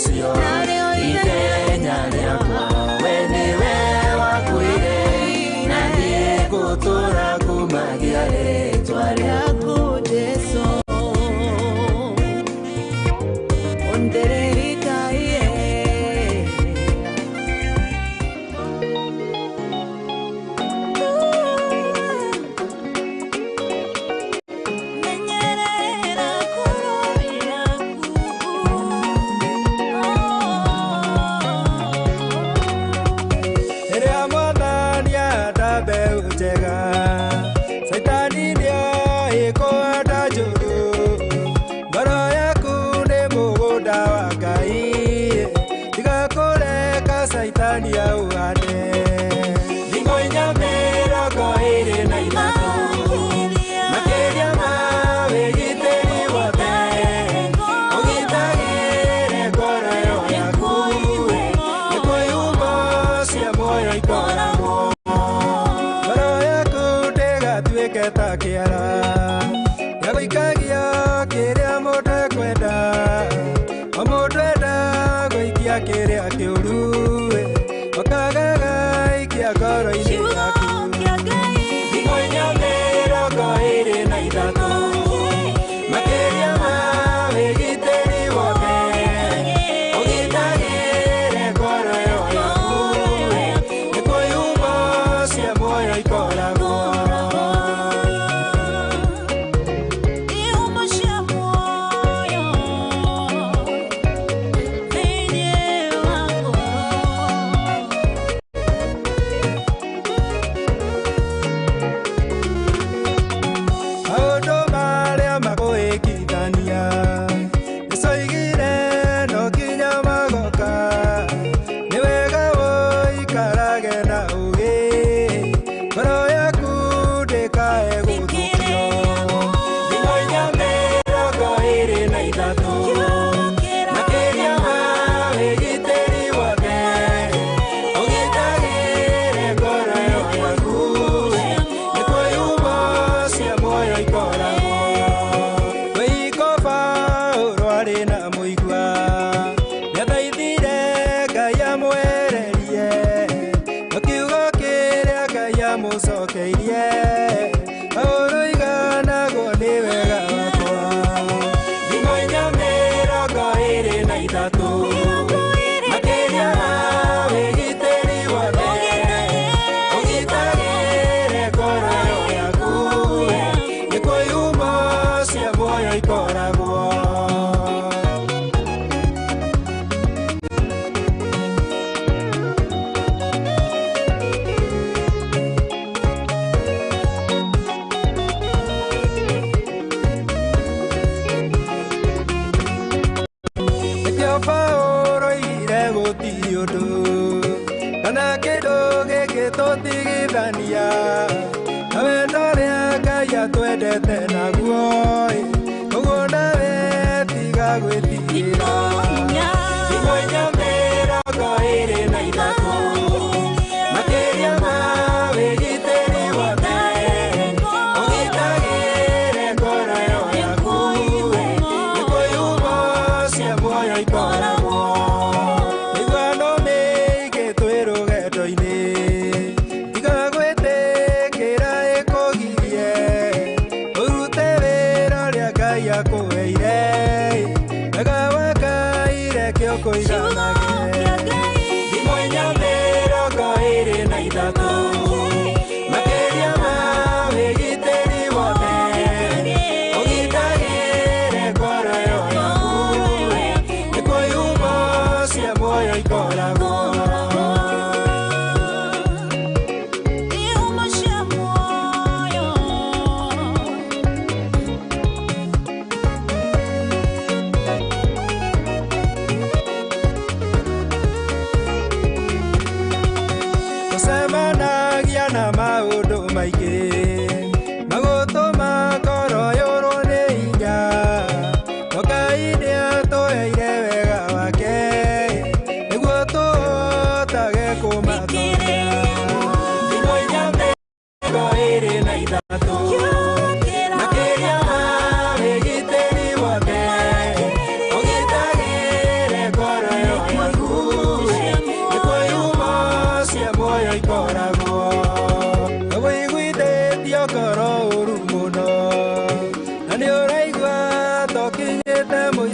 ũcio ithenya rĩakwa we nĩwe wakuire na niĩ ngũtũũra ngumagia rĩtwa rĩaku Jesu.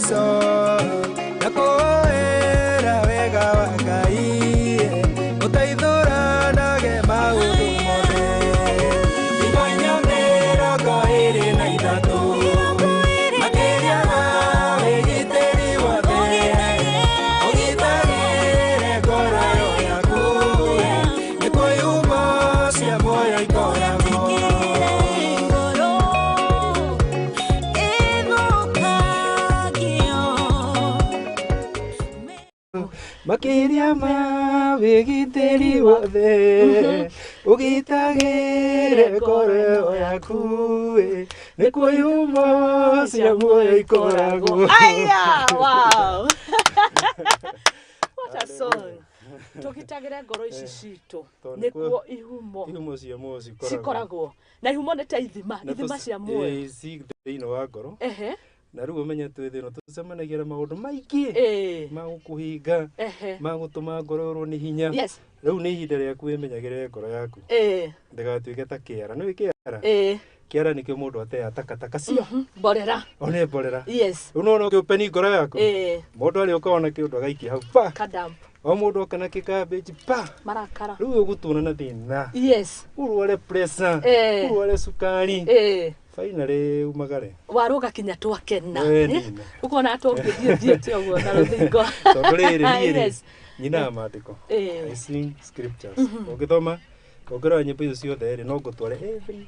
mũico na kũwĩra wega wa Ngai ũteithũranage maũndũ mothe Igonya 23 makĩria ma wĩgitĩri wothe ũgitagĩre ngoro yaku nĩkuo ihumo cia muoyo ikoragwo. Makĩria ma wĩgitĩri wothe ũgitagĩre ngoro yaku nĩkuo ihumo cia muoyo ikoragwo. Aya, wow. What a song. Tũgitagĩre ngoro ici citũ Tondũ nĩkuo ihumo ihumo cia muoyo cikoragwo cikoragwo na ihumo nĩ ta ithima Na ithima cia muoyo. Ci thĩinĩ wa ngoro Ehe. na rĩu ũmenye twĩ thĩ ĩno tũcemanagia na maũndũ maingĩ ma gũkũhinga ma gũtũma ngoro ĩrwo nĩ hinya. Yes. Rĩu nĩ ihinda rĩaku wĩmenyagĩrĩre ngoro yaku ndĩgatuĩke ta kĩara. Nĩũĩ kĩara? Kĩara nĩkĩo mũndũ ateaga takataka cio Mborera. one mborera. Yes. Rĩu nona ũkĩũpeni ngoro yaku mũndũ arĩ ũka ona kĩũndũ agaikia hau pa Kadamp. o mũndũ oka na kĩkambĩnji pa Marakara. rĩu ũgũtũna na thĩna Yes. ũrware pressure ũrware cukari finally umagare Warũga kinya twakena. We nina. Ũkona tũngĩthiĩ thiĩte ũguo na rũthingo. Tondũ rĩrĩ niĩ rĩ Yes. nyinaga maandĩko. I sing scriptures. Ũngĩthoma ũngĩrora nyĩmbo icio ciothe rĩ no ngũtware every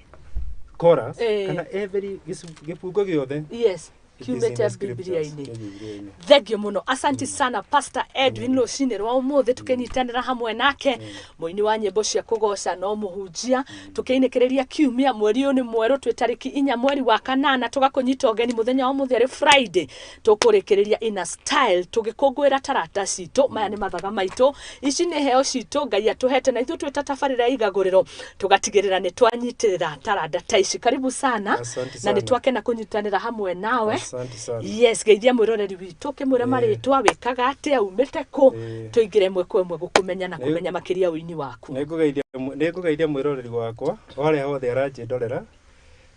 chorus kana every gĩbungo gĩothe Yes. it is in Kiumĩte the scriptures. Bibilia-inĩ. Kĩ Bibilia-inĩ. Thengio muno, asanti sana Pastor Edwin. Rũcinĩ rwa ũmũthĩ tũkĩnyitanĩra hamwe nake, mũini wa nyĩmbo cia kũgoca no mũhunjia, tũkĩinĩkĩrĩria kiumia. Mweri ũyũ nĩ mwerũ, twĩ tarĩki 4 mweri wa 8, tũgakũnyita ũgeni mũthenya wa ũmũthĩ arĩ Friday. Tũkũrĩkĩrĩria in a style tũgĩkũngũĩra tarata citũ. Maya nĩ mathaga maitũ, ici nĩ heo citũ Ngai atũhete, na ithuĩ twĩ ta tabarĩra ya igagũrĩro tũgatigĩrĩra nĩ twanyitĩrĩra taranda ta ici. Karibu sana. Asante Na nĩ sana. twakena kũnyitanĩra hamwe nawe. Asante sana. Yes, geithia mwĩroreri witũ ũkĩmwĩra marĩtwa, wĩkaga atĩa, umĩte kũ, tũingĩre ĩmwe kwa ĩmwe gũkũmenya na kũmenya makĩria ũini waku. Nĩngũgeithia mwĩroreri wakwa o harĩa hothe aranjĩndorera.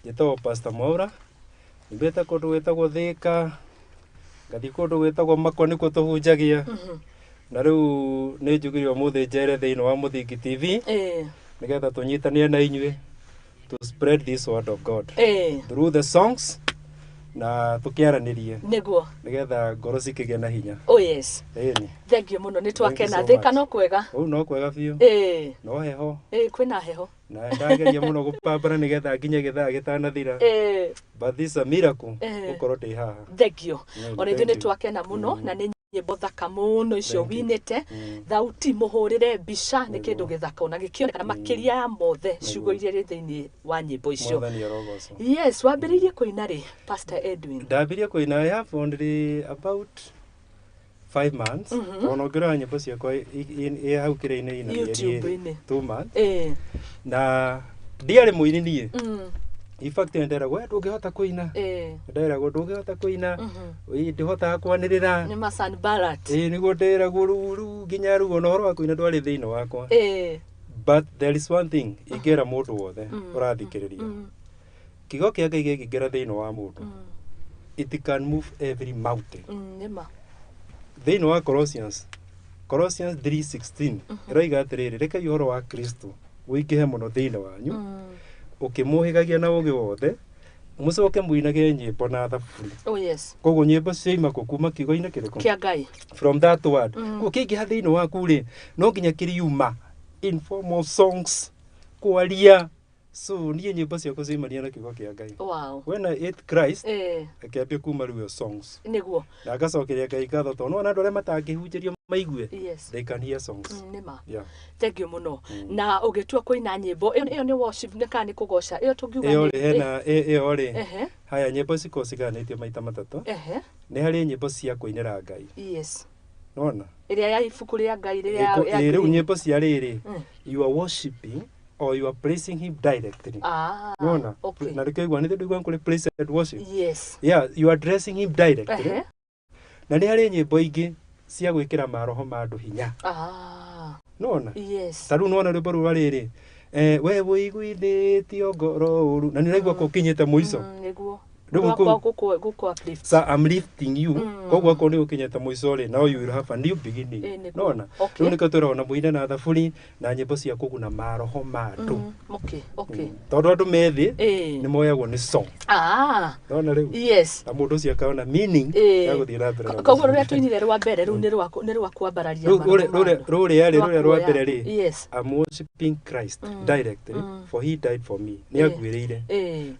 Njĩtagwo Pastor Mwaura, nyumĩte kũndũ gwĩtagwo Thĩka, ngathiĩ kũndũ gwĩtagwo Makwa nĩkuo tũhunjagia, na rĩu nĩ njugire ũmũthĩ njere thĩinĩ wa Mũthingi TV nĩgetha tũnyitanĩre na inyuĩ to spread this word of God through the songs na tũkĩaranĩrie Nĩguo. nĩgetha ngoro cikĩgĩe na hinya. Oh yes. Ĩni. Thengio mũno, nĩ twakena. So Thĩka much. no kwega? Ũu no kwega biũ. No heho. Kwĩna heho. Na ndageria mũno gũpambana nĩgetha nginye gĩthaa gĩtanathira, but this is a miracle gũkorwo ndĩ haha. Thengio. Ona ithuĩ Thank nĩ you. twakena mũno, na nĩ nyĩmbo thaka mũno icio Thank you. winĩte. Thauti, mũhũrĩre mbica nĩ kĩndũ gĩthaka ona gĩkĩonekana, makĩria ya mothe ciugo iria irĩ thĩinĩ wa nyĩmbo icio. Mwathani arogocwo. Yes, wambĩrĩirie kũina rĩ, Pastor Edwin? Ndambirie kũina I have only about 5 months. Ona ũngĩrora nyĩmbo ciakwa i hau kĩrĩa-inĩ ina mĩeri ĩrĩ, YouTube-inĩ. 2 months. Na ndiarĩ mũini niĩ. In fact nderagwo we ndũngĩhota kũina. Nderagwo ndũngĩhota kũina. Ĩ, ndĩhotaga kwanĩrĩra. Nĩ Masan Barat. Ĩ nĩguo nderagwo rĩu nginya rĩu ona ũhoro wa kũina ndwarĩ thĩinĩ wakwa. But there is one thing ingĩra mũndũ wothe ũrathikĩrĩria. Kiugo kĩa Ngai gĩkĩingĩra thĩinĩ wa mũndũ, it can move every mountain. Nĩma. Thĩinĩ wa Colossians 3:16 ĩroiga atĩrĩrĩ, rekei ũhoro wa Kristo ũingĩhe mũno thĩinĩ wanyu, ũkĩmũhĩgagia na ũũgĩ wothe, mũcoke mũinage nyĩmbo na thaburi. Oh yes. Koguo nyĩmbo cioima kũ? Kuma kiugo-inĩ kĩrĩkũ? Kĩa Ngai. From that word. Koguo kĩingĩha thĩinĩ waku rĩ, no nginya kĩriuma in form of songs, kwaria. So niĩ nyĩmbo ciakwa cioimania na kiugo kĩa Ngai. When I ate Christ, akĩambia kuma rĩu songs Nĩguo. Na ngacokeria Ngai ngatho tondũ nĩwona andũ arĩa matangĩhunjĩrio maigue, they can hear songs. Nĩma. Yeah. Thengio mũno. Na ũgĩtua kũina nyĩmbo ĩyo nĩ worship nĩ kana nĩ kũgoca ĩyo tũngiuga? Ĩyo rĩ hena ĩyo rĩ, haya, nyĩmbo cikoragwo cigayanĩtio maita matatũ. Nĩ harĩ nyĩmbo cia kũinĩra Ngai. Nona Ĩrĩa ya ibuku rĩa Ngai rĩrĩa ya rĩu green. Nyĩmbo cia rĩrĩ, you are worshiping or you are praising him directly. Nona na rĩkĩo igua nĩ ndũigua kũrĩ praise and worship. Yeah, you are addressing him directly. Na nĩ harĩ nyĩmbo ingĩ cia gwĩkĩra maroho ma andũ hinya. Nona ta rĩu nona rwĩmbo rũu rwa rĩrĩ, we wũiguithĩtio ngoro ũru na nĩ ũraigua kũkinyĩte mũico. Nĩguo. Rĩu Rwakwa gũkũ uplift. So I'm lifting you. Koguo akorwo nĩ ũkinyĩte mũico rĩ, now you will have a new beginning. Ĩĩ, nĩguo. Nona rĩu nĩkĩo twĩragwo na mũine na thaburi na nyĩmbo cia kũguna maroho ma andũ. Tondũ andũ me thĩ nĩ moyagwo nĩ song. Nona rĩu na mũndũ ũcio akona meaning ya gũthiĩ na mbere na Koguo rũrĩa mũtũrĩre. Tũinire rwa mbere rũu nĩ rwa kwambararia Rĩu maroho ma andũ. rũrĩa rĩ Rwa rũrĩa rwa kuoya. mbere rĩ, I'm worshiping Christ directly, for he died for me. Nĩ anguĩrĩire.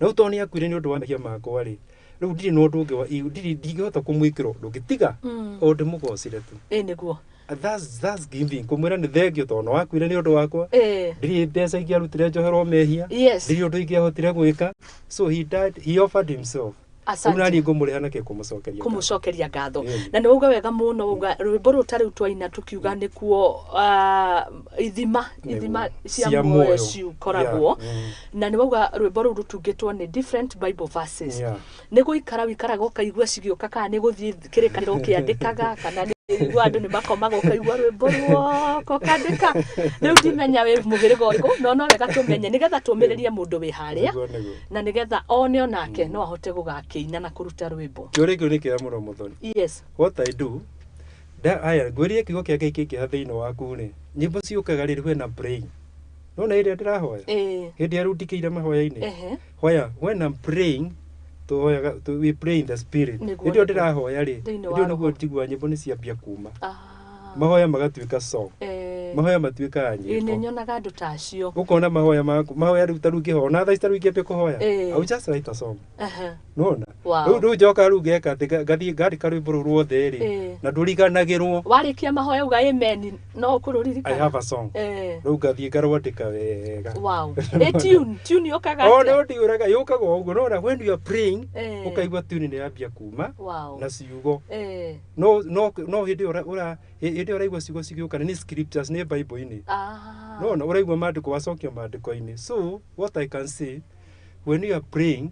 Na rĩu tondũ nĩ akuire nĩ ũndũ wa mehia makwa rĩ, rĩu ndirĩ na ũndũ ũngĩ ndirĩ ndingĩhota kũmwĩkĩra ũndũ ũngĩ tiga o ndĩmũgocire tu. Ĩĩ nĩguo. That's thanksgiving, kũmwĩra nĩ thengio tondũ nĩ wakuire nĩ ũndũ wakwa. Ndirĩ mbeca ingĩarutire njoherwo mehia. Ndirĩ ũndũ ingĩahotire gwĩka. So he died, he offered himself. Rĩu naniĩ ngũmũrĩha nakĩ? Kũmũcokeria ngatho. Kũmũcokeria ngatho. Ĩĩ. Na nĩ wauga wega mũno, wauga rwĩmbo rũrũ ta rĩu twaina tũkiuga nĩkuo ithima ithima cia Cia muoyo muoyo. cikoragwo. Na nĩ wauga rwĩmbo rũu rũtungĩtwo nĩ different Bible verses. Nĩ gũikara wĩikaraga ũkaigua cigĩũka, kana nĩ gũthiĩ kĩrĩkanĩro ũkĩandĩkaga, kana nĩ igua andũ nĩ makomaga ũkaigua rwĩmbo ruoka ũkandĩka? Rĩu ndimenya wĩ mũhĩrĩga ũrĩkũ, no no wega tũmenye nĩgetha tũmĩrĩrie mũndũ wĩ harĩa Nĩguo, nĩguo. na nĩgetha one onake no ahote gũgakĩina na kũruta rwĩmbo. Kĩũria kĩu nĩ kĩega mũno, Mũthoni. What I do, aya ngwĩrire kiugo kĩa Ngai kĩingĩha thĩinĩ waku rĩ, nyĩmbo ciũkaga rĩrĩ when I'm praying. Nona ĩrĩa ndĩrahoya, hĩndĩ ĩrĩa rĩu ndikĩire mahoya-inĩ, hoya, when I'm praying, tũhoyaga we pray in the spirit. Hĩndĩ ĩyo ndĩrahoya rĩ, Thĩinĩ hĩndĩ wa ĩyo nĩguo roho. njiguaga nyĩmbo nĩ ciambia kuma. Mahoya magatuĩka song. Mahoya matuĩkaga Ĩĩ, nĩ nyĩmbo. nyonaga andũ ta acio. Ũkona mahoya maku, mahoya rĩu ta rĩu ngĩhoya, ona thaa ici ta rĩu ingĩambia kũhoya, I will just write a song. Nona rĩu njoka rĩu ngeka atĩ ngathiĩ ngandĩka rwĩmbo rũu ruothe rĩ, na ndũriganagĩrwo. Warĩkia mahoya uga amen, no I ũkũrũririkana. have a song. Rĩu ngathiĩ ngarwandĩka wega. Wow, ĩ tune yũkaga O atĩa? no ndiũraga, yũkaga o ũguo. Nona when you are praying, ũkaigua tune nĩ yambia kuma na ciugo. No hĩndĩ ĩyo hĩndĩ ĩyo ũraigua ciugo cigĩũka nĩ scriptures, nĩ Bible-inĩ. No ũraigua maandĩko, wacokia maandĩko-inĩ. So what I can say, when you are praying,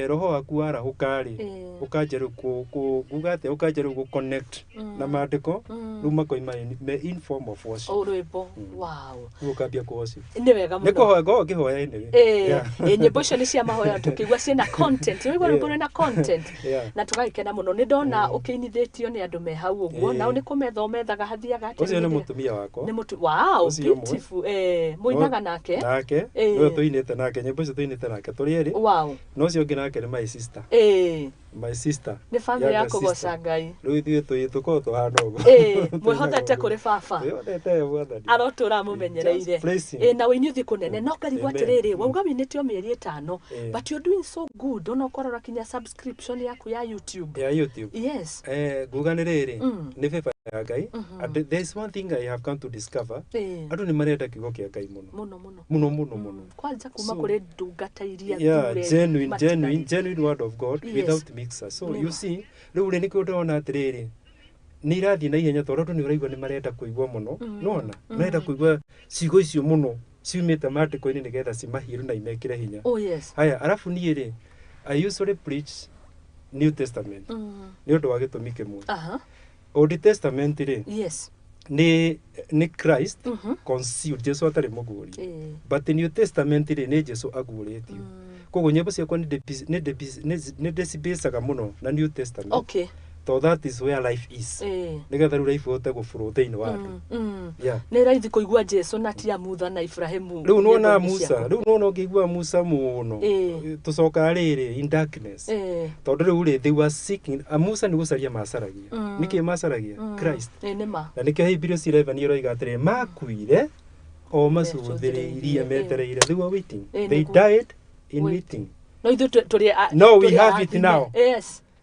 roho waku warahũka rĩ, ũkanjia rĩu nguga atĩa, ũkanjia rĩu gũ connect na maandĩko. Rĩu makoima me in form of worship. O rwĩmbo, wow. Rĩu ũkambia kũ worship. Nĩ wega Nĩ mũno. kũhoya ngoragwo ngĩhoya anyway. Ĩĩ, nyĩmbo icio nĩ cia mahoya, tũkĩigua ciĩna content. Nĩ waigua rwĩmbo rwĩna content na tũgagĩkena mũno. Nĩ ndona ũkĩinithĩtio nĩ andũ me hau ũguo. Nao nĩ kũmetha ũmethaga, hathiaga atĩa? Ũcio nĩ Hĩndĩ ĩrĩa- mũtumia wakwa. Nĩ mũtu, wow. Ũcio ũmwe. Beautiful. Mũinaga nake? Nake. Nĩwe tũinĩte nake nyĩmbo icio, tũinĩte nake tũrĩ erĩ. Na ũcio ũngĩ nake nĩ my sister. My sister. Nĩ family ya Younger kũgoca sister. Ngai. Rĩu ithuĩ tũkoragwo tũhana ũguo. Mwĩhotete kũrĩ baba. Twĩhotete Mwathani. Arotũra mũmenyereire. Just praise him. Ĩĩ, na wĩini ũthiĩ kũnene no ngarigwo Amen. atĩrĩrĩ, wauga wĩinĩte o mĩeri 5, but you're doing so good, ona ũkorora kinya subscription yaku ya YouTube. Ya YouTube. Yes. Nguga nĩ rĩrĩ, nĩ favor ya Ngai. And there is one thing I have come to discover: andũ nĩ marenda kiugo kĩa Ngai mũno. Mũno mũno. Mũno mũno mũno. Kwanja kuma So- kũrĩ ndungata iria thure genuine, genuine, matigarĩte. genuine word of God without mixer. So you see, rĩu rĩ, nĩkĩo ndĩrona atĩrĩrĩ, nĩ irathiĩ na ihenya tondũ andũ nĩ ũraigua nĩ marenda kũigua mũno. Nona marenda kũigua ciugo icio mũno ciumĩte maandĩko-inĩ nĩgetha cimahiũre na imekĩre hinya. Haya, arabu niĩ rĩ, I usually preach New Testament nĩ ũndũ wa gĩtũmi kĩmwe. Old Testament rĩ, nĩ Christ concealed, Jesu atarĩ mũguũrie. But New Testament rĩ, nĩ Jesu aguũrĩtio. Koguo nyĩmbo ciakwa nĩ ndĩcibĩcaga mũno na New Testament, tondũ that is where life is, nĩgetha rĩu life ĩhote gũbũrũ thĩinĩ wa andũ. Nĩ raithi kũigua Jesu na ti a Mutha na Ibrahimu Rĩu nona nyĩmbo-inĩ Musa, ciaku. rĩu nona ũngĩigua Musa mũno, tũcokaga rĩrĩ in darkness, tondũ rĩu rĩ, they were seeking a Musa, nĩ gũcaria macaragia. Nĩkĩ macaragia? Christ. Ĩĩ, nĩ ma. Na nĩkĩo Hebrews 11 ĩroiga atĩrĩ, makuire o macũthĩrĩirie, metereire. They were waiting. They died in Waiting. waiting. No ithuĩ tũrĩ No, we tũrĩ have it arathime. now.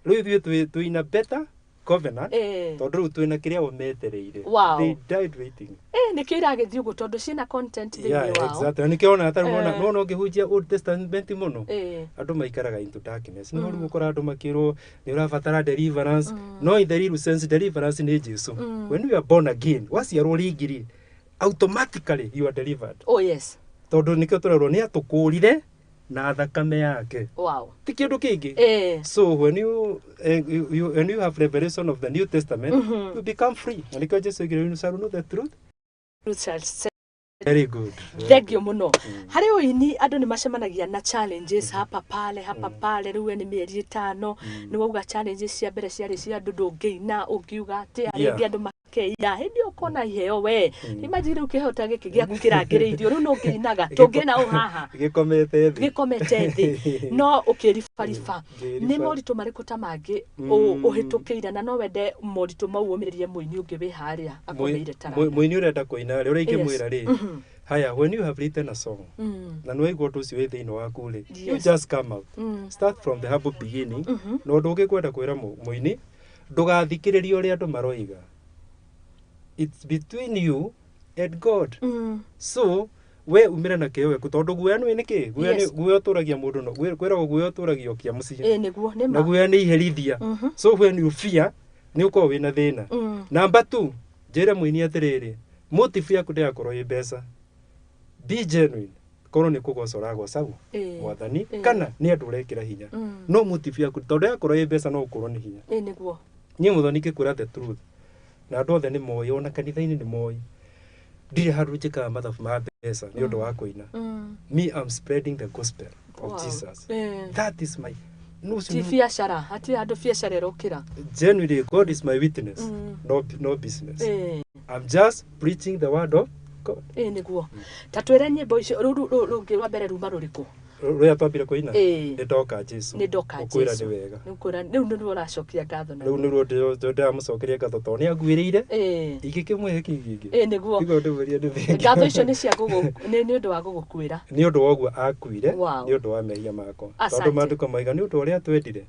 Rĩu ithuĩ twĩna better covenant, tondũ rĩu twĩna kĩrĩa o metereire. They died waiting. Nĩkĩo iragĩthiĩ ũguo tondũ ciĩna content thĩinĩ wao. Exactly. Na nĩkĩo ona tarĩu nona ũngĩhunjia Old Testament mũno, andũ maikaraga into darkness. Nĩho rĩu ũkora andũ makĩrwo nĩ ũrabatara deliverance, no in the real sense deliverance nĩ Jesu. When you are born again, waciarwo rĩngĩ rĩ, automatically you are delivered, tondũ nĩkĩo tũrerwo nĩ atũkũrire na thakame yake, ti kĩndũ kĩngĩ. So when you have revelation of the New Testament, you become free. Na nĩkĩo Jesu oigire, "You shall know the truth Truth shall set Very good. Thank you mũno. Harĩ ũini andũ nĩ macemanagia na challenges hapa pale, hapa pale. Rĩu we nĩ mĩeri 5 nĩ wauga challenges cia mbere ciarĩ cia andũ, ndũngĩina, ũngiuga atĩa? Rĩngĩ andũ makeia hĩndĩ ĩyo ũkona iheo we. Imagine rĩu kĩheo ta gĩkĩ gĩaku kĩrangĩrĩirio, rĩu no ũngĩinaga tũngĩina ũ haha? Gĩkomete thĩ. Gĩkomete thĩ no ũkĩribariba. Ngĩriba. Nĩ moritũ marĩkũ ta mangĩ ũhĩtũkĩire, na no wende moritũ mau ũmĩrĩrie mũini ũngĩ wĩ harĩa akomeire taranda? Mũini ũrenda kũina rĩ, ũrĩa ingĩmwĩra rĩ, haya, when you have written a song na nĩ waigua ũndũ ũcio wĩ thĩinĩ waku rĩ, you just come out, start from the humble beginning. Na ũndũ ũngĩ kwenda kwĩra mũini, ndũgathikĩrĩrie ũrĩa andũ maroiga. It's between you and God. So we umĩre na kĩo gĩaku, tondũ guoya nĩ nĩkĩ guoya? Guoya ũtũragia mũndũ, no kwĩragwo guoya ũtũragio kia mũciĩ. Ĩ, nĩguo nĩ Na ma. Guoya nĩ iherithia. So when you fear, nĩ ũkoragwo wĩna thĩna. Number two, njĩre mũini atĩrĩrĩ, motive yaku ndĩgakorwo ĩ mbeca. Be genuine. Korwo nĩ kũgoca ũragocagwo mwathani, kana nĩ andũ ũrekĩra hinya, no motive yaku tondũ yakorwo ĩ mbeca, no ũkorwo nĩ hinya. Ĩ, nĩguo. Niĩ mũthoni ngĩkwĩra the truth, na andũ othe nĩ moĩ, ona kanitha-inĩ nĩ moĩ, ndirĩ handũ njĩkaga mathabu ma mbeca nĩ ũndũ wa kũina. Me, I'm spreading the gospel of Jesus. That is my no ũcio Ti biacara, hatirĩ handũ biacara ĩrokĩra. Genuinely, God is my witness. No, no business. I'm just preaching the word of God. Ĩ, nĩguo. Ta twĩre nyĩmbo icio rũu rũngĩ rwa mbere ruma rũrĩkũ? Rũrĩa twambire kũina? Ĩĩ. Nĩ ndoka Jesu. Nĩ ndoka Gũkwĩra Jesu. nĩ wega. Nĩ ũkwĩra rĩu nĩruo ũracokia ngatho Rĩu naruo. nĩruo ndĩramũcokeria ngatho tondũ nĩ anguĩrĩire. Ingĩkĩmwĩhe kĩ kĩngĩ? Ĩ, nĩguo. Nĩguo ndĩmwĩrie nĩ thengiũ. Ngatho icio nĩ cia nĩ ũndũ wa gũgũkuĩra. Nĩ ũndũ wa ũguo akuire, nĩ ũndũ wa mehia makwa, Asante. tondũ maandĩko maiga nĩ ũndũ ũrĩa twendire,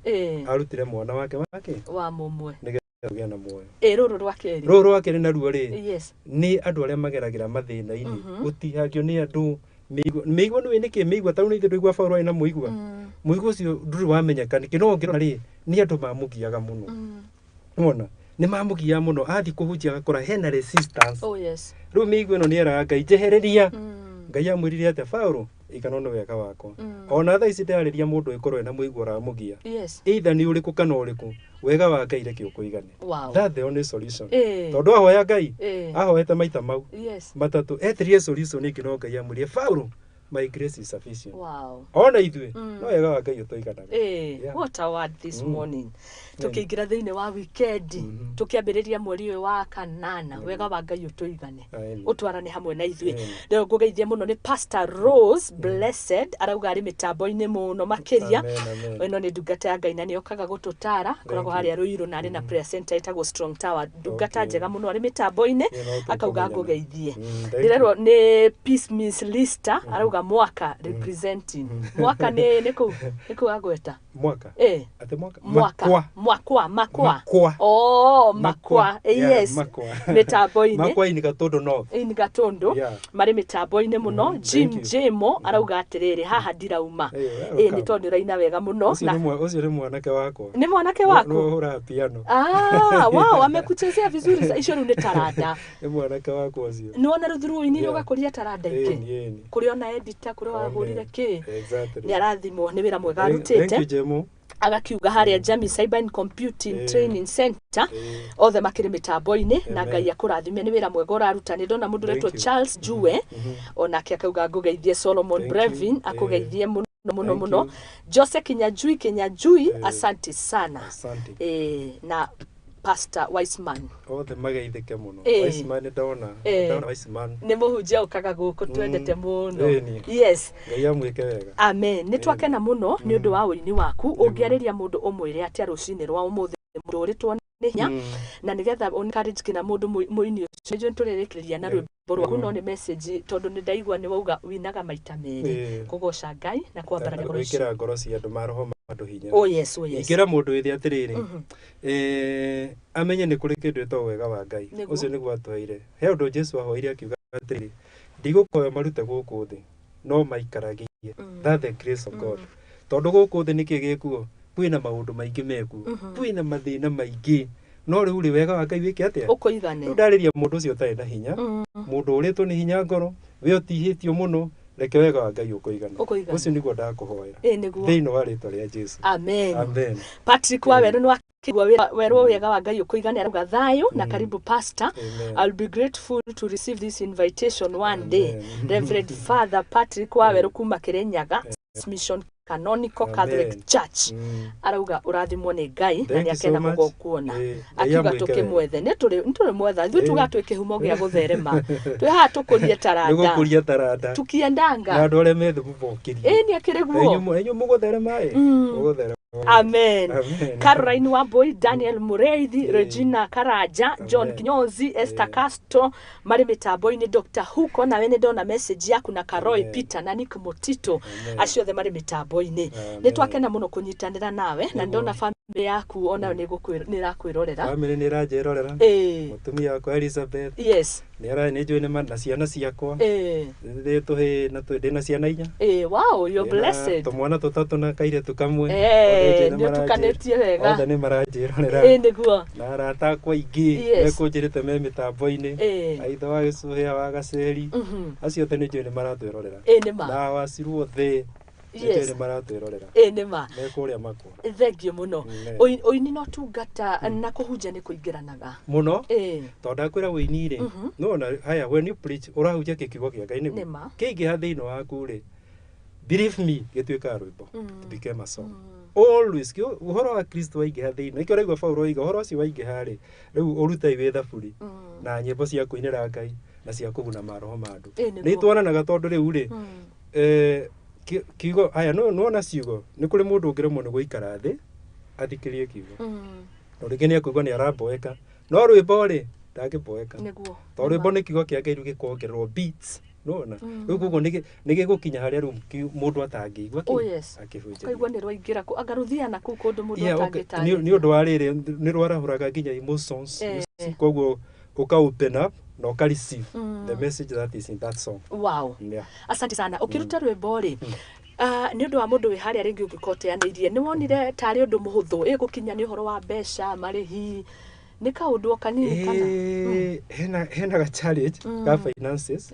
arutire mwana wake wake wa mũmwe nĩgetha kũgĩa na muoyo. Ĩ, rũrũ rwa kerĩ? Rũrũ rwa kerĩ naruo rĩ, nĩ andũ arĩa mageragĩra mathĩna-inĩ, gũtihangio nĩ andũ, mĩigua. Mĩigua nĩ nĩkĩ mĩigua? Tarĩu nĩ ithuĩ ndũigua Paũlũ arĩ na mũigua. Mũigua ũcio ndũrĩ wamenyeka nĩkĩ, no ũngĩrora rĩ, nĩ andũ mamũgiaga mũno. Wona nĩ mamũgiaga mũno, athiĩ kũhunjia agakora hena resistance. Oh yes. Rĩu mĩigua ĩno nĩ eraga Ngai, njehereria. Ngai amwĩrire atĩa? Paũlũ, igano nĩ wega wakwa. Ona thaa ici ndĩrarĩria mũndũ ĩkorwo ena mũigua ũramũgia, either nĩ ũrĩkũ kana ũrĩkũ, wega wa Ngai reke ũkũigane. That the only solution. Tondũ ahoya Ngai, ahoete maita mau matatũ, etirie solution ĩngĩ, no Ngai amwĩrire, "Paũlũ, my grace is sufficient." Ona ithuĩ no wega wa Ngai ũtũiganaga. What a word this morning. Tũkĩingĩra thĩinĩ wa weekend, tũkĩambĩrĩria mweri ũyũ wa kanana, wega wa Ngai ũtũigane. Amen. Ũtwarane hamwe na ithuĩ. Amen. Rĩu ngũgeithie mũno nĩ Pastor Rose Blessed, arauga arĩ mĩtambo-inĩ mũno makĩria. Amen, amen. Ĩno nĩ ndungata ya Ngai na nĩ okaga gũtũtara, akoragwo Thank you. harĩa Rũirũ na arĩ na prayer center ĩtagwo Strong Tower. Ndungata njega mũno, arĩ mĩtambo-inĩ. Yeah, no akauga tũkũmenyana. ngũgeithie. Thank Ndĩrerwo you. nĩ Peace Miss Lister, arauga mwaka representing mwaka nĩ kũu agweta. Mwaka? Ĩ. Atĩ mwaka? Mwaka. Makwa. Mwakwa, makwa. Makwa. Oh, makwa. Yeah, yes. Makwa. Mĩtambo-inĩ. Makwa in Gatundu North. In Gatundu. Marĩ mĩtambo-inĩ mũno. Jim Thank you. Jemo arauga atĩrĩrĩ, haha ndirauma. Hey, ĩ, welcome. nĩ tondũ nĩ ũraina wega mũno. Ũcio ũcio nĩ mwanake wakwa. Nĩ mwanake waku? Nĩwe ũhũraga piano. Ah, wow, amekuchezea vizuri. Icio rĩu nĩ taranda. Nĩ mwanake wakwa ũcio. Nĩwona rĩu through ũini ũgakũria taranda ingĩ. Ĩni, ĩni. Kũrĩ ona editor, kũrĩ wahũrire kĩ. Exactly. Nĩ arathimwo nĩ wĩra mwega Thank you, arutĩte. Jemo. Agakiuga harĩa Jamii Cyber and Computing Training Center, othe makĩrĩ mĩtambo-inĩ na Amen. Ngai akũrathime nĩ wĩra mwega ũraruta. Nĩ ndona mũndũ Thank ũretwo you. Charles Jue, onake akauga ngũgeithie. Solomon Thank you. Brevin akũgeithie mũno mũno Thank mũno. you. Jose Kinyajui, Kinyajui, asante sana. Asante. Na Pastor Wiseman. Othe mageithĩke mũno. Wiseman ndona. Ndona Wiseman. Nĩ mũhunjia ũkaga gũkũ twendete mũno. Ĩni. Ngai amwĩke wega. Amen. Nĩ twakena mũno nĩ ũndũ wa ũini waku. Ũngĩarĩria mũndũ ũmwĩre atĩa rũcinĩ rwa ũmũthĩ, mũndũ ũrĩtwo nĩ hinya, na nĩgetha encourage nginya mũndũ mũini ũcio? Nĩnjũĩ nĩtũrĩrĩkĩrĩria na rwĩmbo rwaku, no nĩ message, tondũ nĩ ndaigua nĩ wauga winaga maita merĩ, kũgoca Ngai na kwambararia ngoro icio. Gwĩkĩra ngoro cia andũ, maroho ma andũ hinya. Oh yes, oh yes. Ingĩra mũndũ wĩthĩ atĩrĩrĩ, amenye nĩ kũrĩ kĩndũ ĩtagwo wega wa Ngai. Ũcio nĩguo atũheire. He ũndũ Jesu ahoire akiuga atĩrĩrĩ, "Ndigũkũhoya marute gũkũ thĩ, no maikaragie." That the grace of God. Tondũ gũkũ thĩ nĩkĩ gĩkuo? Kwĩna maũndũ maingĩ mekuo, kwĩna mathĩna maingĩ, no rĩu rĩ, wega wa Ngai wĩke atĩa? Ũkũigane. Rĩu ndarĩria mũndũ ũcio ũtarĩ na hinya, mũndũ ũrĩtwo nĩ hinya ngoro, we ũtihĩtio mũno, reke wega wa Ngai ũkũigane. Ũkũigane. Ũcio nĩguo ndakũhoera Ĩ, nĩguo. thĩinĩ wa rĩtwa rĩa Jesu. Amen. Amen. Patrick Waweru nĩ wa Akĩigua werwo wega wa Ngai ũkũigana arauga thayũ na karibu pastor. Amen. I'll be grateful to receive this invitation one day. Amen. Reverend Father Patrick Waweru kuma Kirinyaga Mission Canonical Amen. Catholic Church. Arauga ũrathimwo nĩ Ngai na Thank nĩ you so akena much. gũgũkuona. Ngai Akiuga amwĩke wega. tũkĩmwethe nĩ tũrĩ mwetha ithuĩ tuga twĩ kĩhumo gĩa gũtherema twĩ haha tũkũrie Nĩ taranda gũkũria taranda tukiendanga na andũ arĩa me thĩ mũmokĩrie. Ĩ nĩ akĩrĩ guo. Inyuĩ mũgũtherema ĩ mũgũtherema. Amen. Amen. Caroline Wambui, Daniel Mureithi, Regina Karanja, John Amen. Kinyozi, Esther Castro marĩ mĩtambo-inĩ, Dr. Huko nawe nĩ ndona message yaku na Karoy Amen. Peter na Nick Mutito, Amen. acio othe marĩ mĩtambo-inĩ. Amen. Nĩ twakena mũno kũnyitanĩra nawe na ndona family yaku onayo nĩ ĩrakwĩrorera. Bamĩrĩ nĩ ĩranjĩrorera. Mũtumia wakwa Elizabeth nĩ ara nĩ njũĩ nĩ na ciana ciakwa. Ndĩ tũhĩĩ na ndĩna ciana 4. Wow, you're Ndĩna blessed. tũmwana tũtatũ na kairĩtu kamwe. Othe njũĩ nĩ Nĩ ũtukanĩtie wega. Othe nĩ maranjĩrorera. Nĩguo. Na arata akwa aingĩ mekũnjĩrĩte me mĩtambo-inĩ. Aitha wa Gĩcũhĩa wa Gaceri. Acio othe nĩ njũĩ nĩ maratwĩrorera. Nĩ ma. Na Waciru othe nĩ njũĩ nĩ maratwĩrorera. Nĩ ma. Me kũrĩa Makwa. Thengio mũno. Amen. Ũini na ũtungata na kũhunjia nĩ kũingĩranaga. Mũno. Tondũ ndakwĩra ũini rĩ, nĩwona haya when you preach ũrahunjia kĩkiugo kĩa Ngai nĩguo. Nĩ ma. Kĩingĩha thĩinĩ waku rĩ, believe me gĩtuĩkaga rwĩmbo. It became a song. Always ũhoro wa Kristo waingĩha thĩinĩ. Nĩkĩo ũraigua Paũlũ oiga ũhoro ũcio waingĩha rĩ, rĩu ũrutei wĩ thaburi na nyĩmbo cia kũinĩra Ngai na cia kũguna maroho ma andũ. Nĩguo. Nĩ itwaranaga tondũ rĩu rĩ, kiugo haya nĩwona ciugo nĩ kũrĩ mũndũ ũngĩremwo nĩ gũikara thĩ athikĩrie kiugo. No rĩngĩ nĩ ekũigua nĩ aramboeka. No rwĩmbo rĩ, ndangĩboeka. Nĩguo. Tondũ rwĩmbo nĩ kiugo kĩa Ngai rĩu gĩkongererwo beats. Nĩwona? Rĩu koguo nĩ gĩgũkinya harĩa rĩu mũndũ atangĩigua Oh, yes. akĩhunjia. Ũkaigua nĩ rwaingĩra kũ anga rũthiaga na kũu kũndũ mũndũ Yeah, okay. atangĩtarĩria. Nĩ ũndũ wa rĩrĩ nĩ rwarahũraga nginya emotions. You see, koguo ũka open up na ũka receive the message that is in that song. Wow. Yeah. Asante sana. Ũkĩruta rwĩmbo rĩ, nĩ ũndũ wa mũndũ wĩ harĩa rĩngĩ ũngĩkorwo ũteanĩirie, nĩ wonire tarĩ ũndũ mũhũthũ ĩgũkinya nĩ ũhoro wa mbeca, marĩhi, nĩ kaũndũ o kanini kana? Hena ga challenge ga finances.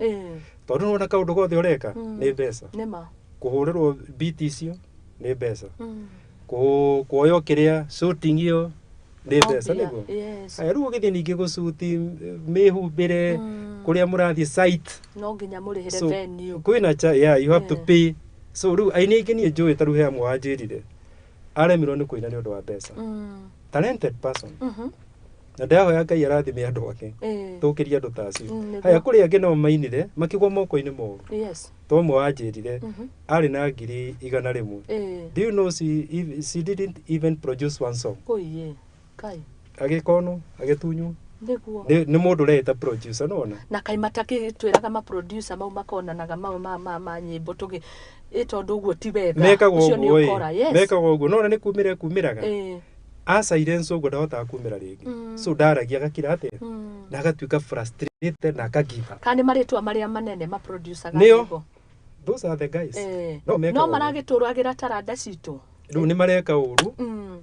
Tondũ nĩwona kaũndũ gothe ũreka nĩ mbeca. Nĩ ma. Kũhũrĩrwo beat icio nĩ mbeca. Kuoywo kĩrĩa shooting ĩyo nĩ mbeca nĩguo. Yes. Haya rĩu ũgĩthiĩ ningĩ gũcuti mĩhumbĩre kũrĩa mũrathiĩ site. No nginya mũrĩhĩre So, venue. kwĩna yeah, you have to pay. So rĩu aini aingĩ niĩ njũĩ ta rĩu he amwe wanjĩrire aremirwo nĩ kũina nĩ ũndũ wa mbeca. Talented person. Na ndahoya Ngai arathime andũ ake. Tũkĩrie andũ ta acio. Haya kũrĩ angĩ nao mainire makĩgwa moko-inĩ moru. Yes. To ũmwe wanjĩrire arĩ na 100,000. Do you know she didn't even produce one song. Ũiye. Kai. Agĩkonwo, agĩtunywo. Nĩguo. Nĩ mũndũ ũreĩta producer nĩwona. Na kaĩ matakĩtwĩraga ma producer mau makonanaga mau ma nyĩmbo tũgĩ ĩ tondũ ũguo ti wega. Mekaga Ũcio nĩ ũguo ũkora. ĩ. Yes. Mekaga ũguo. Nĩwona nĩ kumĩra ekumĩraga. A silence ũguo ndahotaga kumĩra rĩngĩ. So ndaragia agakira atĩa. Na agatuĩka frustrated na aka give up. Kana nĩ marĩtwa marĩa manene ma producer Nĩo. Those are the guys. No mekaga No ũguo. maragĩtũragĩra taranda citũ. Rĩu nĩ mareka ũru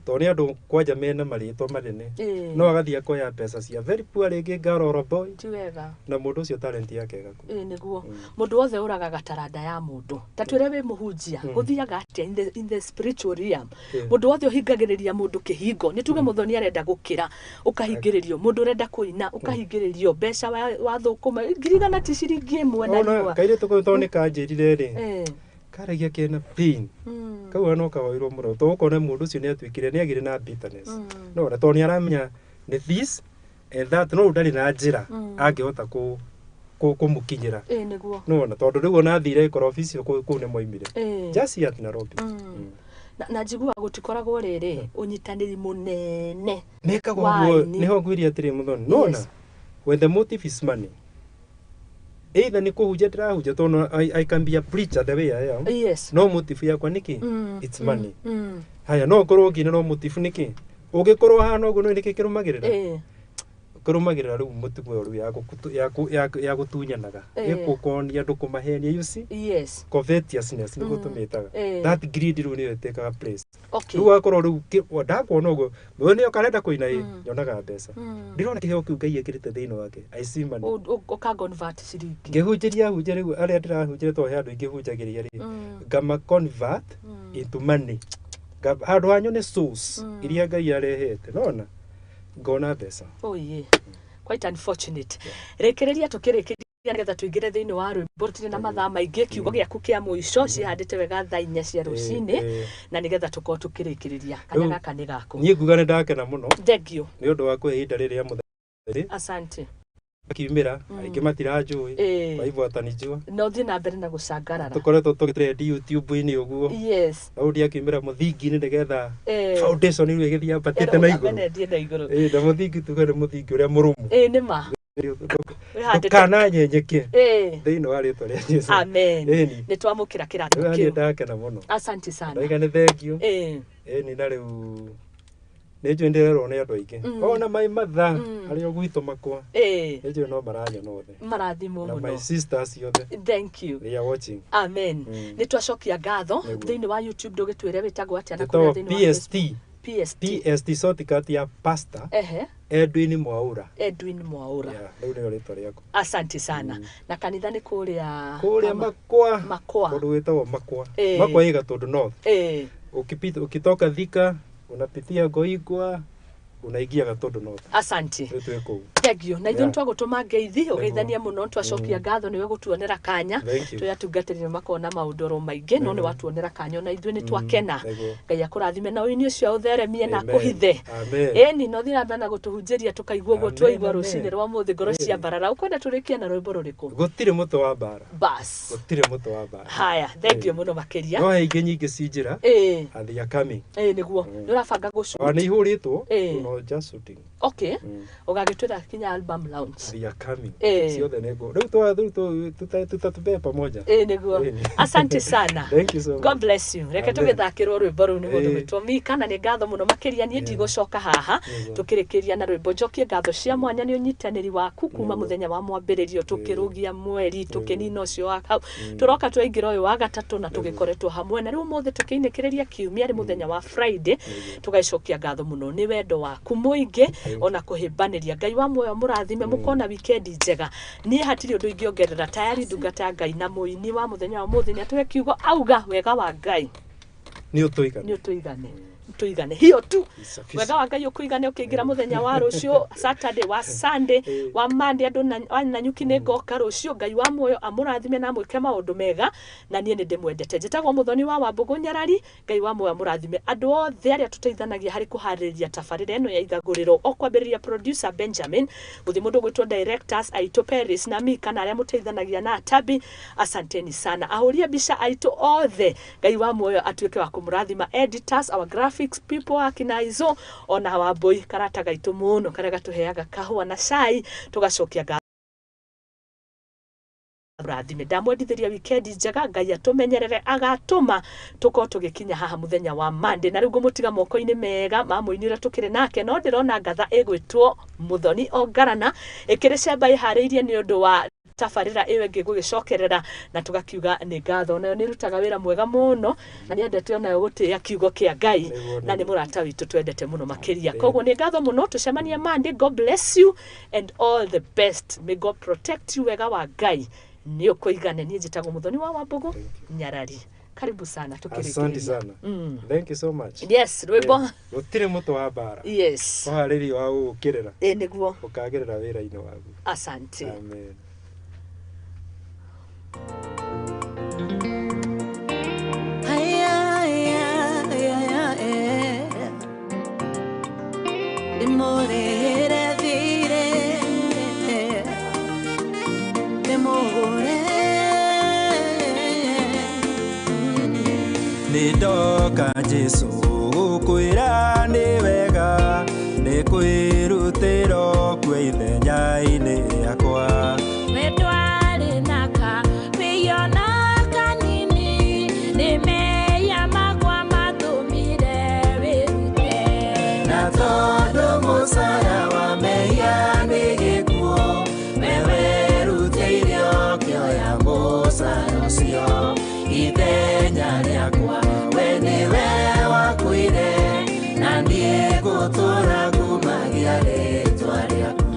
tondũ nĩ andũ kwanja mena marĩtwa manene. No agathiĩ akoya mbeca cia very poor rĩngĩ girl or a boy. Ti wega. Na mũndũ ũcio talent yake ĩgakua. Nĩguo. Mũndũ wothe ũragaga taranda ya mũndũ. Ta twĩre wĩ mũhunjia, gũthiaga atĩa in the spiritual realm. Mũndũ wothe ũhingagĩrĩria mũndũ kĩhingo, nĩ tuge mũthoni arenda gũkĩra, ũkahingĩrĩrio, mũndũ ũrenda kũina, ũkahingĩrĩrio, mbeca wathũkũma, 100,000 ti ciringi ĩmwe na Ona riũa. kairĩtu kau tondũ nĩ kanjĩrire rĩ, karagia kena pain. Kau no kahoirwo mũno tondũ ũkona mũndũ ũcio nĩ atuĩkire nĩ agĩire na bitterness. No na tondũ nĩ aramenya nĩ this and that no ndarĩ na njĩra angĩhota kũmũkinyĩra. Nĩguo. Nĩwona tondũ rĩu ona athire ĩkorwo obici kũu nĩ moimire. Just here at Nairobi. Na njiguaga gũtikoragwo rĩrĩ ũnyitanĩri mũnene. Mekaga wa ũguo aini. nĩho ngwĩria atĩrĩ mũthoni. Nĩwona when the motive is money, either nĩ kũhunjia ndĩrahunjia tondũ I can be a preacher the way I am. Yes. No motive yakwa nĩkĩ? It's money. Haya no ngorwo ngĩina no motive nĩkĩ? Ũngĩkorwo hana ũguo nĩ nĩkĩ kĩrũmagĩrĩra? Kĩrũmagĩrĩra rĩu mũtugo ũyũ rĩu ya gũtunyanaga. Ĩgũkonia andũ kũmahenia, you see? Yes. Covetousness nĩguo tũmĩtaga. That greed rĩu nĩyo ĩtĩkaga place. Okay. Rĩu wakorwo rĩu ndakuona ũguo, mũthoni nĩ arenda kũina ĩ, nyonaga mbeca. Ndĩrona kĩheo kĩu Ngai ekĩrĩte thĩinĩ wake. I see money. Ũka convert ciringi. Ngĩhunjĩria hunjia rĩu arĩa ndĩrahunjĩria tondũ he andũ ingĩ hunjagĩria rĩ, ngama convert into money. Handũ ha nyone source iria Ngai arehete nona ngona mbeca. Oh yeah. Quite unfortunate. Rĩkĩrĩria tũkĩrĩkĩria nĩgetha tũingĩre thĩinĩ wa rwĩmbo tũtirĩ na mathaa maingĩ kiugo gĩaku kĩa mũico cihandĩte wega thaa 4 cia rũcinĩ na nĩgetha tũkorwo tũkĩrĩkĩrĩria kanya gaka nĩ gaku. Niĩ nguga nĩ ndakena mũno Thank you. nĩ ũndũ wa kũhe ihinda rĩrĩ rĩa mũthenya. Asante. Akiumĩra aingĩ matiranjũĩ kwa hivyo watanijua. No thiĩ na mbere na gũcangarara. Tũkoretwo tũgĩtrend YouTube-inĩ ũguo. Yes. Daudi akiumĩra mũthingi-inĩ nĩgetha foundation rĩu ĩgĩthiĩ yambatĩte na igũrũ. Ĩĩ na mũthingi tuge nĩ mũthingi ũrĩa mũrũmu. Ĩĩ nĩ ma. Ndũkananyenyeke thĩinĩ wa rĩtwa rĩa Jesũ. Amen. Nĩ twamũkĩra kĩrathimo kĩu. Nĩ ndakena mũno. Asante sana. Ndaiga nĩ thank you. Ĩĩ. Ĩni na rĩu nĩ njũĩ ndĩrerwo nĩ andũ aingĩ. Ona my mother arĩa gwitũ makwa. Ĩĩ. Nĩ njũĩ no maranyona othe. Marathimwo mũno. Na my sisters othe. Thank you. They are watching. Amen. Nĩ twacokia ngatho thĩinĩ wa YouTube ndũgĩtwĩre wĩtagwo atĩa na kũrĩa thĩinĩ wa PST. PST. PST shortcut ya Pastor Ehe. Edwin Mwaura. Edwin Mwaura. Yeah, rĩu nĩrĩo rĩtwa rĩakwa. Asante sana. Na kanitha nĩ kũrĩa kũrĩa Makwa. Makwa. Kũndũ gwĩtagwo Makwa. Makwa ĩ Gatũndũ North. Ĩĩ. Ukitoka Thika unapitia Goigwa unaingia Gatũndũ North. Asante. Rĩu twĩ kũu. Thank you. Na ithuĩ nĩtwagũtũma ngeithi ũgeithanie mũno twacokia ngatho nĩwe gũtuonera kanya Thank you. Twĩ atungatĩri nĩ makoragwo na maũndũ oro maingĩ no nĩ watuonera kanya ona ithuĩ nĩ twakena. Ngai akũrathime na ũini ũcio ũtheremie na akũhithe. Amen. Ĩni no thiĩ na mbere na gũtũhunjĩria tũkaigua ũguo Amen, twaigua amen. rũcinĩ rwa mũthĩ ngoro cia mbarara. Ũkwenda tũrĩkie na rwĩmbo rũrĩkũ? Gũtirĩ mũtĩ wa mbara. Bas. Gũtirĩ mũtĩ wa mbara. Haya, thank you mũno makĩria. No he ingĩ nyingĩ ci njĩra. Ĩĩ. And they are coming. Ĩĩ nĩguo. Nĩ ũrabanga gũshoot? Ona nĩ ihũrĩtwo. Ĩĩ. No just shooting. Okay. Ũgagĩtwĩra kinya album launch. They are coming. Ĩĩ. Ciothe nĩ ngũ. Rĩu tutatubee pamoja. Ĩĩ nĩguo. Asante sana. Thank you so much. God bless you. Reke tũgĩthakĩrwo rwĩmbo rũu nĩ mũndũ Ĩĩ. gwĩtwo Mika na nĩ ngatho mũno makĩria niĩ ndigũcoka haha tũkĩrĩkĩria na rwĩmbo njokie ngatho cia mwanya nĩ ũnyitanĩri waku kuma mũthenya wa mwambĩrĩrio tũkĩrũgia mweri tũkĩnina ũcio wa hau tũroka twaingĩra ũyũ wa gatatũ na tũgĩkoretwo hamwe na rĩu ũmũthĩ tũkĩinĩkĩrĩria kiumia rĩ mũthenya wa Friday tũgaicokia ngatho mũno nĩ wendo waku mũingĩ ona kũhĩmbanĩria Ngai wa muoyo mũrathime mũkona wikendi njega niĩ hatirĩ ũndũ ingĩongerera tayari ndungata ya Ngai na mũini wa mũthenya wa ũmũthĩ nĩ atũhe kiugo auga wega wa Ngai Nĩ ũtũigane. Nĩ ũtũigane. Tũigane hiyo tu. Sufficient. Wega wa Ngai ũkũigane ũkĩingĩra mũthenya wa rũciũ Saturday wa Sunday wa Monday andũ na Nanyuki nĩ ngoka rũciũ Ngai wa muoyo amũrathime na amwĩke maũndũ mega na niĩ nĩ ndĩmwendete njĩtagwo Mũthoni wa Wambũgũ Nyarari Ngai wa muoyo amũrathime andũ othe arĩa tũteithanagia harĩ kũharĩrĩria tabarĩra ĩno ya ithagũrĩro o kwambĩrĩria producer Benjamin gũthiĩ mũndũ gwĩtwo directors aitũ Paris na Mika na arĩa mũteithanagia na Tabi asanteni sana ahũri a mbica aitũ othe Ngai wa muoyo atuĩke wa kũmũrathima editors our graphics people akina Izo ona Wambũi karata gaitũ mũno karĩa gatũheaga kahũa na cai tũgacokia ngatho rathime ndamwendithĩria wikendi njega Ngai atũmenyerere agatũma tũkorwo tũgĩkinya haha mũthenya wa Monday na rĩu ngũmũtiga moko-inĩ mega ma mũini ũrĩa tũkĩrĩ nake no ndĩrona ngatha ĩgwĩtwo Mũthoni Ongarana ĩkĩrĩ cemba ĩharĩirie nĩ ũndũ wa tabarĩra ĩyo ĩngĩ gũgĩcokerera na tũgakiuga nĩ ngatho nayo nĩ ĩrutaga wĩra mwega mũno na nĩendete onayo gũtĩĩa kiugo kĩa Ngai na nĩ mũrata witũ twendete mũno makĩria koguo nĩ ngatho mũno tũcemanie Monday God bless you and all the best may God protect you wega wa Ngai nĩ ũkũigane niĩ njĩtagwo Mũthoni wa Wambũgũ Nyarari karibu sana Asante tũkĩrĩkĩrĩria sana. Thank you so much. Yes rwĩmbo Gũtirĩ mũtĩ wa mbara. Yes. Ũharĩrio wa gũgũkĩrĩra. Ĩĩ nĩguo. Ũkagĩrĩra wĩra-inĩ waku. Asante. Amen. Nĩndoka Jesũ gũkwĩra nĩ wega nĩ kwĩrutĩra ũkue ithenya-inĩ rĩakwa. We ndwarĩ na kamĩiyona kanini nĩ mehia makwa matũmire wĩrute. Na tondũ mũcara wa mehia nĩ gĩkuũ we werutĩire ũkĩoya mũcara ũcio ithenya rĩakwa we nĩwe wakuire na niĩ ngũtũũra ngumagia rĩtwa rĩaku.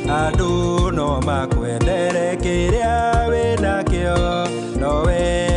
Andũ no makwendere kĩrĩa wĩnakĩo no we